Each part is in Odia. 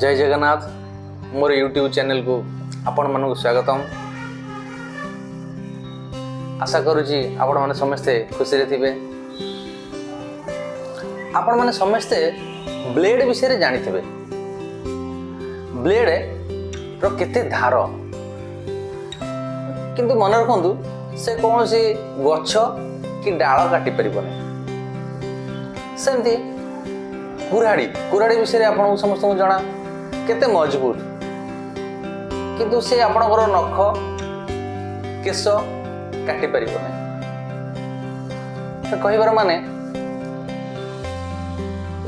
ଜୟ ଜଗନ୍ନାଥ। ମୋର ୟୁଟ୍ୟୁବ୍ ଚ୍ୟାନେଲକୁ ଆପଣମାନଙ୍କୁ ସ୍ୱାଗତମ। ଆଶା କରୁଛି ଆପଣମାନେ ସମସ୍ତେ ଖୁସିରେ ଥିବେ। ଆପଣମାନେ ସମସ୍ତେ ବ୍ଲେଡ୍ ବିଷୟରେ ଜାଣିଥିବେ, ବ୍ଲେଡ୍ର କେତେ ଧାର। କିନ୍ତୁ ମନେ ରଖନ୍ତୁ, ସେ କୌଣସି ଗଛ କି ଡାଳ କାଟି ପାରିବନି। ସେମିତି କୁରାଢ଼ୀ, କୁରାଢ଼ୀ ବିଷୟରେ ଆପଣଙ୍କୁ ସମସ୍ତଙ୍କୁ ଜଣା, କେତେ ମଜବୁତ। କିନ୍ତୁ ସେ ଆପଣଙ୍କର ନଖ କେଶ କାଟି ପାରିବ ନାହିଁ। ତ କହିବାର ମାନେ,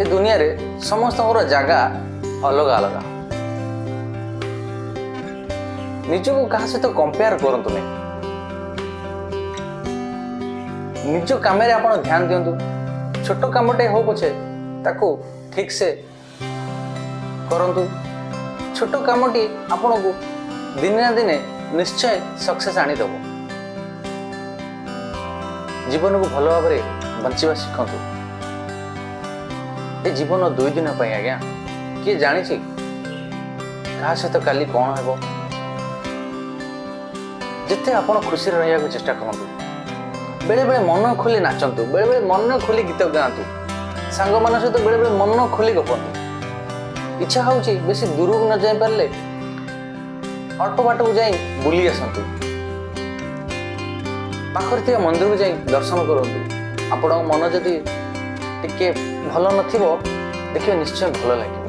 ଏ ଦୁନିଆରେ ସମସ୍ତଙ୍କର ଜାଗା ଅଲଗା ଅଲଗା। ନିଜକୁ କାହା ସହିତ କମ୍ପେୟାର କରନ୍ତୁ ନାହିଁ। ନିଜ କାମରେ ଆପଣ ଧ୍ୟାନ ଦିଅନ୍ତୁ। ଛୋଟ କାମଟେ ହଉ ପଛେ, ତାକୁ ଠିକ ସେ କରନ୍ତୁ। ଛୋଟ କାମଟି ଆପଣଙ୍କୁ ଦିନେ ନା ଦିନେ ନିଶ୍ଚୟ ସକ୍ସେସ୍ ଆଣିଦେବ। ଜୀବନକୁ ଭଲ ଭାବରେ ବଞ୍ଚିବା ଶିଖନ୍ତୁ। ଏ ଜୀବନ 2 ଦିନ ପାଇଁ ଆଜ୍ଞା। କିଏ ଜାଣିଛି କାହା ସହିତ କାଲି କ'ଣ ହେବ? ଯେତେ ଆପଣ ଖୁସିରେ ରହିବାକୁ ଚେଷ୍ଟା କରନ୍ତୁ। ବେଳେବେଳେ ମନ ଖୋଲି ନାଚନ୍ତୁ, ବେଳେବେଳେ ମନ ଖୋଲି ଗୀତ ଗାଆନ୍ତୁ, ସାଙ୍ଗମାନଙ୍କ ସହିତ ବେଳେବେଳେ ମନ ଖୋଲି ଗପନ୍ତୁ। ଇଚ୍ଛା ହେଉଛି ବେଶୀ ଦୂରକୁ ନ ଯାଇପାରିଲେ ଅଳ୍ପ ବାଟକୁ ଯାଇ ବୁଲି ଆସନ୍ତୁ। ପାଖରେ ଥିବା ମନ୍ଦିରକୁ ଯାଇ ଦର୍ଶନ କରନ୍ତୁ। ଆପଣଙ୍କ ମନ ଯଦି ଟିକେ ଭଲ ନଥିବ, ଦେଖିବେ ନିଶ୍ଚୟ ଭଲ ଲାଗିବ।